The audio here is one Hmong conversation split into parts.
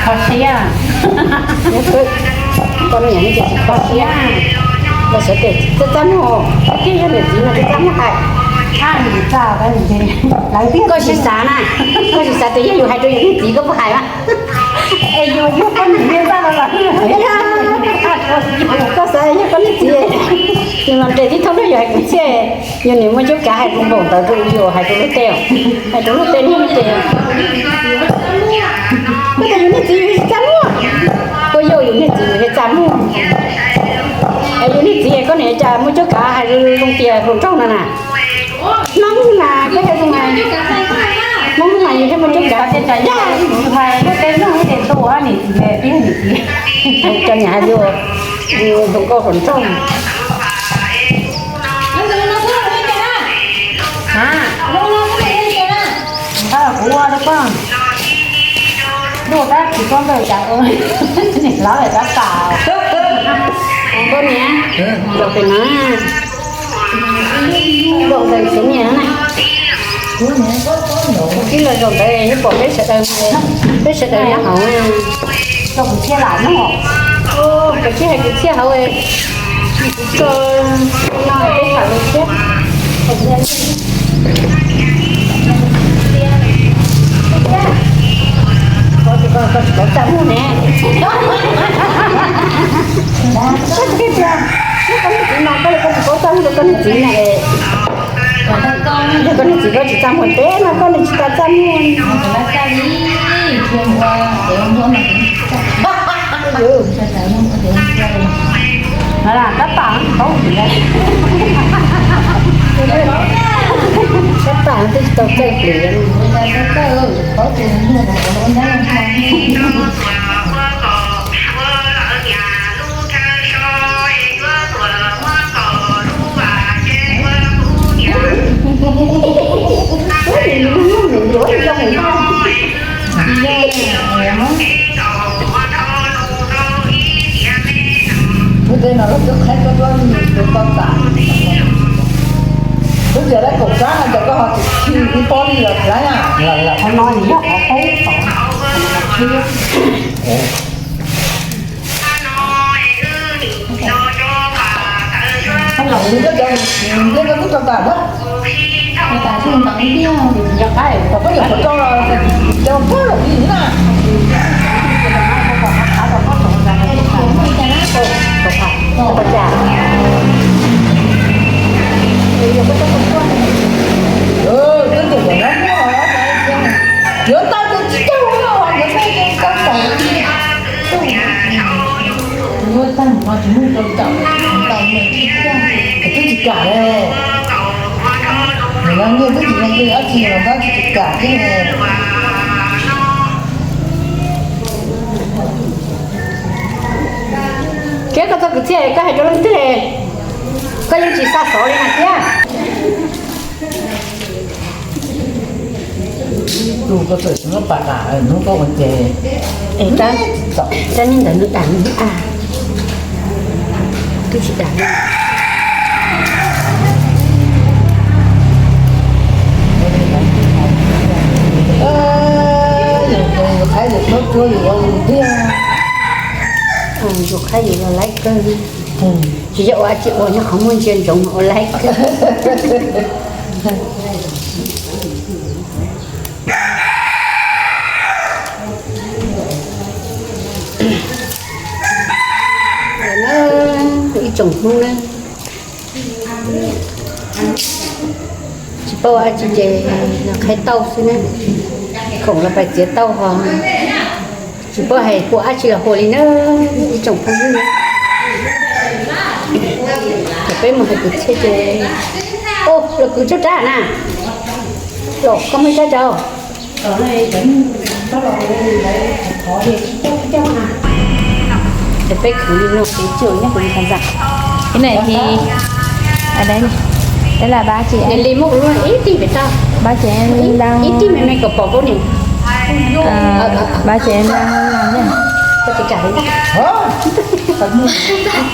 Qhia, koj niam tsis koj qhia, los sawv daws txaj txaj muag, koj yog niam txiv no tsis txaj muag hais. Koj sim xav na, koj sim xav tias yog yus hais rau yus niag txiv koj puas hais mas. Koj xav yog koj niag txiv, nws los nres tib thoob rau yus hais kwv txhiaj, yog nws muaj cuab kav hais rau npaum ntawd rau yus hais rau luag tej, hais rau luag tej niag luag tej. Koj tias yus niag txiv yus tsis txaj muag, koj yog yus niag txiv yus thiaj txaj muag. Yus niag txiv koj niam cas muaj cuab kav hais zoo tias hluas nraug no na. Hmoob mas koj thiaj zoo, Hmoob mas yus thiaj muaj cuab kav. Hais tej nug ib tes ntuj niam txiv, niam txiv, cov niam hais yus, yus hluas nkauj hluas nraug. Kuv ua rau koj, duaj tab tsis koj ntawd cas, niam lawv tab tas. Koj niam, los pem no, los ntawm txiv niam na. Kuv tib los zaum ntawd yeej pom peb sawv daws, peb sawv daws nyob hauv. Kwv txhiaj hais kwv txhiaj hauv, kuv tso no peb tham lus thiab. Koj tsis paub txaj muag ne. Koj tsis paub txaj muag rau koj niag txiv na. Yog koj niag txiv koj tsis txaj muag ntev no koj niag tsis tas txaj muag. Tab tas twb tsis tau txawj plis. Lub teb no lub cov qhaib tuab tuab nws tus tau tas. Lub tias lawv kaum sab no ces koj ho tsis khi ib pob li los txiv na. Qhov no nws yog qhov qub tod. Nws cov ntiab koj twb tau tas na. Kom koj nyuam qhuav rau los cov pob los li na. Twb tias kom nyob muaj, yuav tau tus tsis coj los yuav tau tus tau tom. Twb tsis kam li. Nim no nyiaj twb tsis zoo li dab tsi los ntab tsis kam thiab. Thiab koj txoj kwv txhiaj koj hais rau leej twg li? Koj yeej tsis xa xov li na thiab. Tus koj txawm tsis muab pam tas hnub koj ua ces. Es tab, tab niag ntawd nws dam nws a, twb tsis dam li. Yus qhaib yus txhob tsuab yus ua lus thiab. Yus qhaib yus los laib kawg. Tsis yog ua dab tsi ua nyob qhov muag ntsia ntsoov ua laib kawg. Ib tsoom Hmoob na, tsis paub ua dab tsi ces los qhaib tauj xwb na, khoom los pais txiav tauj ho tsis paub hais hu dab tsi los hu li na, ib tsoom phooj ywg na. Thaum peb mus hais kwv txhiaj ces, o, los kwv tsob rab na, los koj muaj ib rab rau. Ces peb khwv li no ces tsuas nyob hauv li qhov ntxa. Cái này thì ở đây này. Đây là ba chị em. Li muab ib tij pem tau. Ba chị em đang, ib tij me me kom pom koj niam. À, ba chị em đang làm nhá. Koj tsis kam li ntag.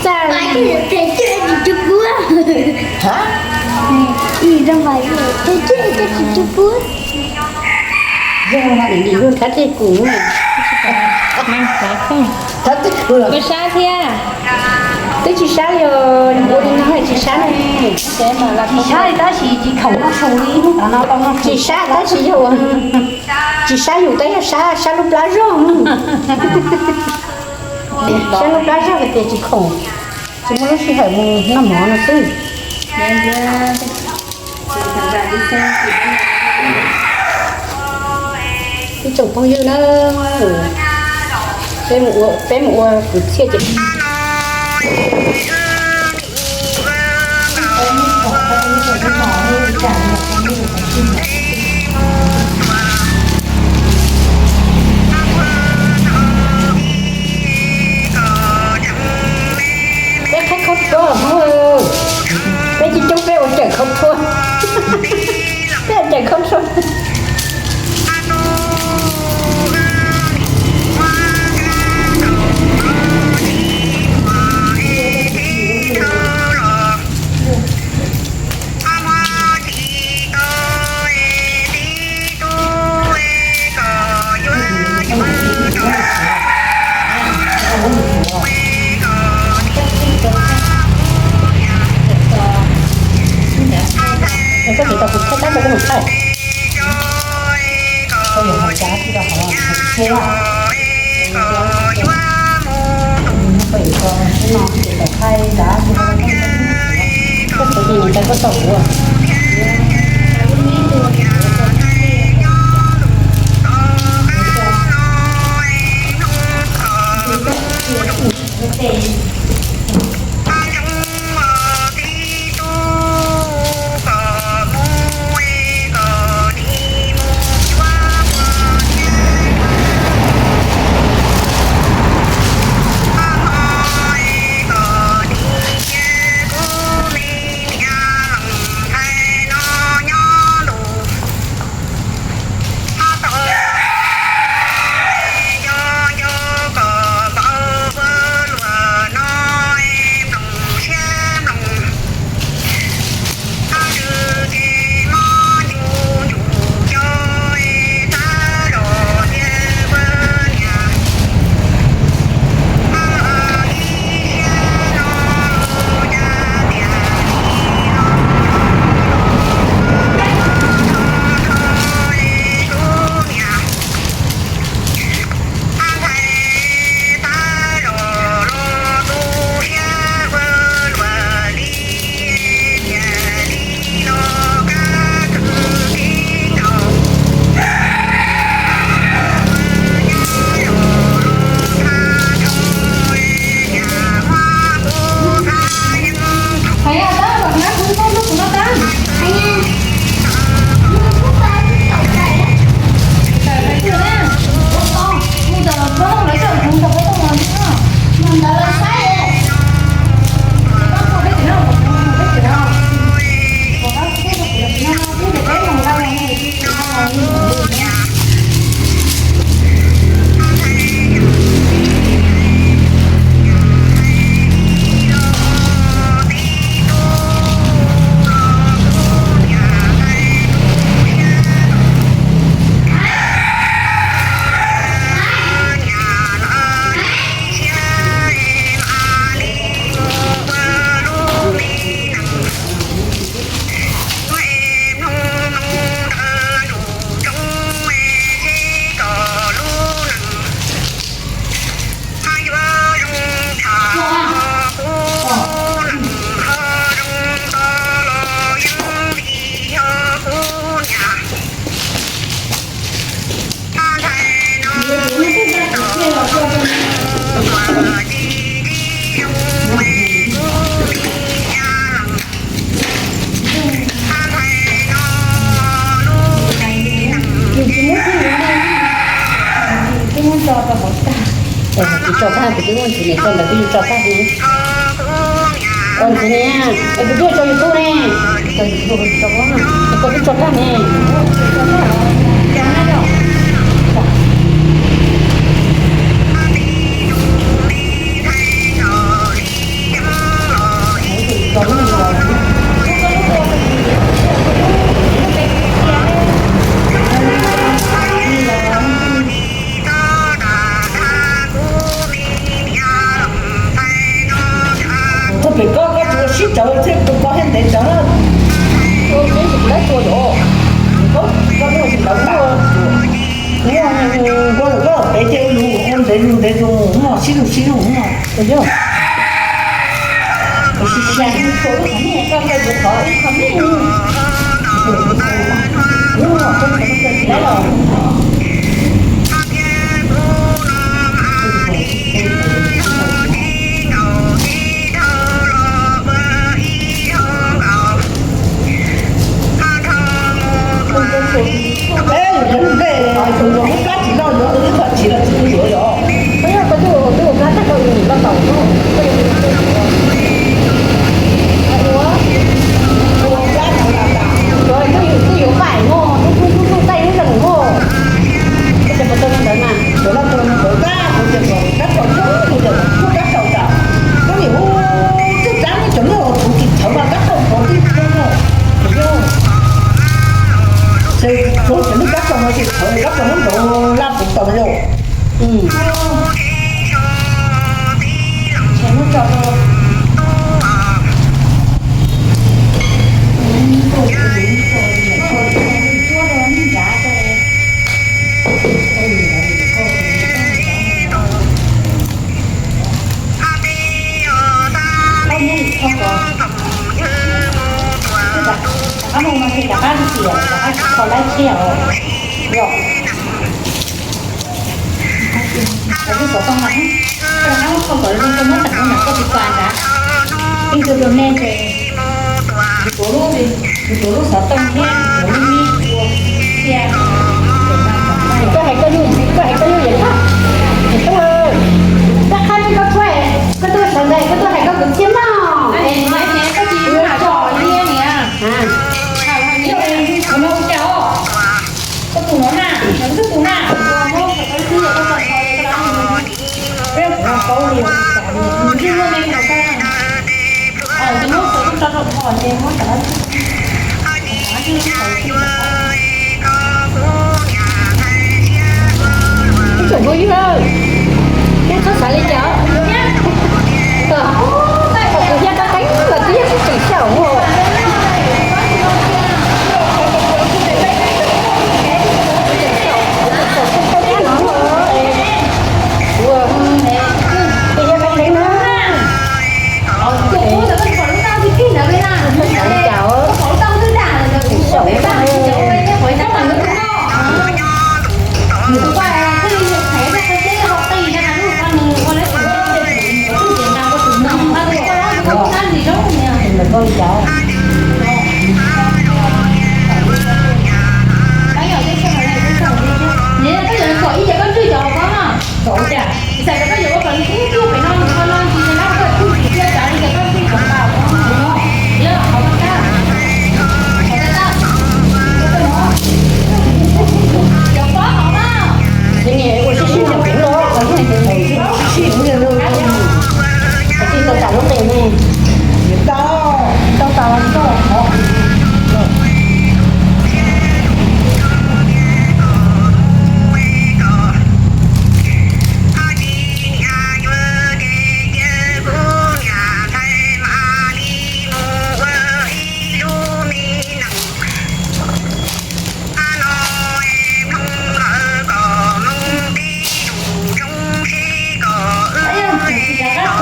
Txaj li. Hả? Ih, ra ngoài rồi, tôi chết, tôi chỉ chụp bướm. Yog hais li luag thab tej kum. Tsis sab li os, ua li no tsis sab ne. Tsis sab li tab sis tsis khoom noj su li hnub no tau noj. Tsis sab tab sis yog ua, tsis sab yus tab yog sab, sab lub plab zog. Sab lub plab zog hais tias tsis khoom, tsis muaj lub sij hawm mus noj mov no xwb. Ib tsoom phooj ywg na, peb mus ua kwv txhiaj ces peb qhaib khaub thuas Hmoob, peb coob coob peb ua cawm khaub thuas, peb ua cawm khaub thuas. Koj tsis tau kuv thaij tab koj mus thaij. Koj yuav hais cas tsis tau hais thaij. Koj tsis tau kuv thaij tab koj tau kuv. Kuv tso tag, kuv twb muaj ntxiv niam tso ntawd twb tso tag li. Ntxiv niam, es kuv twb tso YouTube ne, tso YouTube tso, es koj twb tso tag ne. Tsawv thiab tus koj thiaj ntev tsawv na. Ua peb tsis lab tua los, koj koj muaj tsis ntawd koj, muaj koj koj peb thiaj ua lus ua ntev lus ntev tus mus no sib lus sib lus no. Ua yog, ua si sia, koj koj yuav thov ib qho me, ua koj koj koj tsis lab los. Peb yus cov neeg ntej tus yuav muab kab tsis loj yuav tus twb kho tsis los tsis yuav yom. Koj yog koj twb ua kab tag koj yuav los tau no, koj yuav ua kab no los tas, koj yuav twb yuav pais no, lub lub lub taij lub zeeg no. Koj cov puas tau li ntawd mas, cov loj tau li ntawd kab, kuv cov kab tau tub, kuv cov tub kab tau tas. Koj nim hu txwj kab nej cov nej tus tsis thawv mas kab tau pov twb tau no. Yog, tsuav cov nej kab tau no tsis thawv kab tau muab ntaus laj puv tau yog. Qab no mas ces rov qab tias rov qab kho laib thiab os. Yog, rov qab kho kom zoo rau muab tag koj niam koj txiv pam nrad. Yeej tus rau nej ces kuv tuav lub, kuv tuav lub xov tooj thiab kuv lub me ua sia. Koj hais koj yug, koj hais koj yug yam koj, koj qhab koj tuaj, koj tuaj sawv ntawd koj tuaj hais koj kwv txhiaj noj. Koj tus no na, koj tus na. Ib tsoom phooj ywg, nej txhob xav li cas, kuv thiab Kab Teeb los twb yog tseem xyaum ua, ua, kuv yog Kab Teeb na. Xav li cas, tseem xyaum, ntawm koj li cas. Ua sib sib ncaws heev los, sib sib heev li, tsis tau tas lub nqe ne. Tau, tau tas tau qhov. Rov qab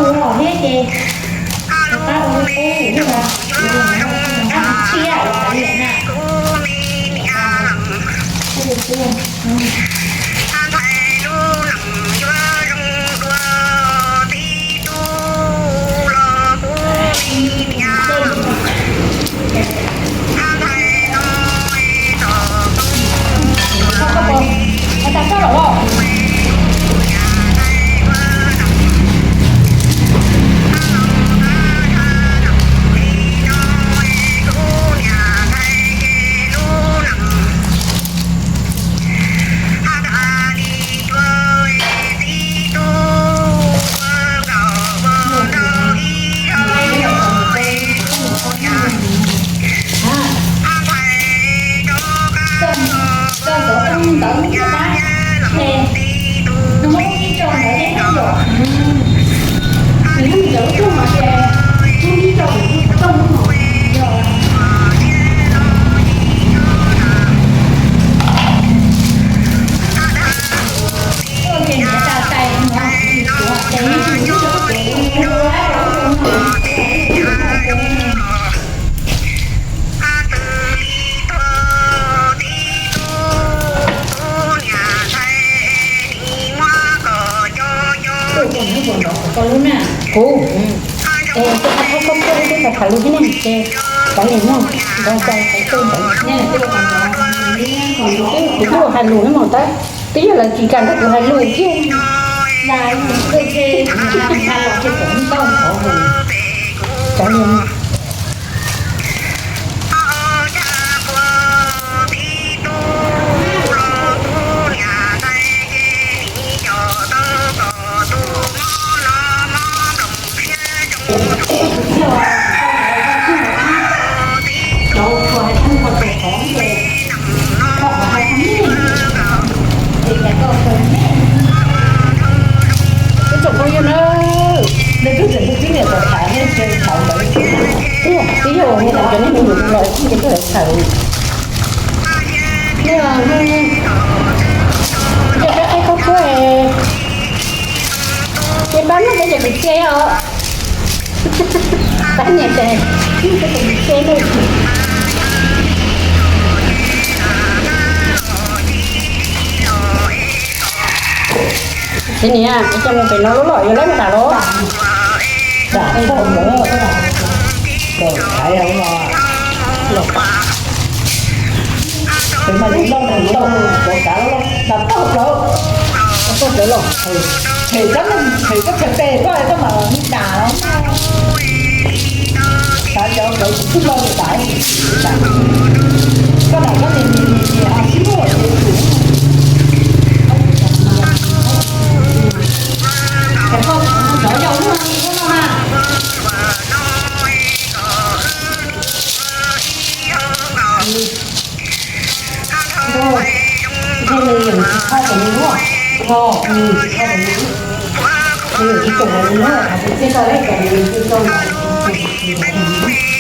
ua lub qub thiab na, rov qab ua tsiaj los li na. Kuv, es koj thaij khaub thuab wb twb tham tham lus thiab ne, ces cov niam no, nrog cov, kuv twb hais lus no mas tab, twb yog lawv tsis kam nrog kuv hais lus thiab. Cov niam no. Ib tsoom phooj ywg na, twb yog ua li ntawd cov neeg me nyuam los thiaj li tuaj lawv txhawm. Nej, nej peb qaib khaub thuab, ces pab noj peb cov kwv txhiaj os. Pab niam tes, peb cov kwv txhiaj na. Ces niam, es coj mus pem no lub los yuav lawb mus dam los? Dam tau lawm, los thaiv los, los, pem mas yus loj nws tau, los kav los dam tau plaws, tau plaws los. Them cov neeg, them cov chaw pem koj, koj mam dam. Xav cov plaws tsis txwj loj li dam. Koj dam koj niam niam niam ho sib muaj ces tsum. Cov yau lub no, lub no na. Nws, nws yeej tsis txhob cov nws lub, txhob, txhob cov nws lub. Nws yeej tsis txhob cov nws lub, hais tias txij tau lawm ces nws yeej tsis txhob cov nws lub.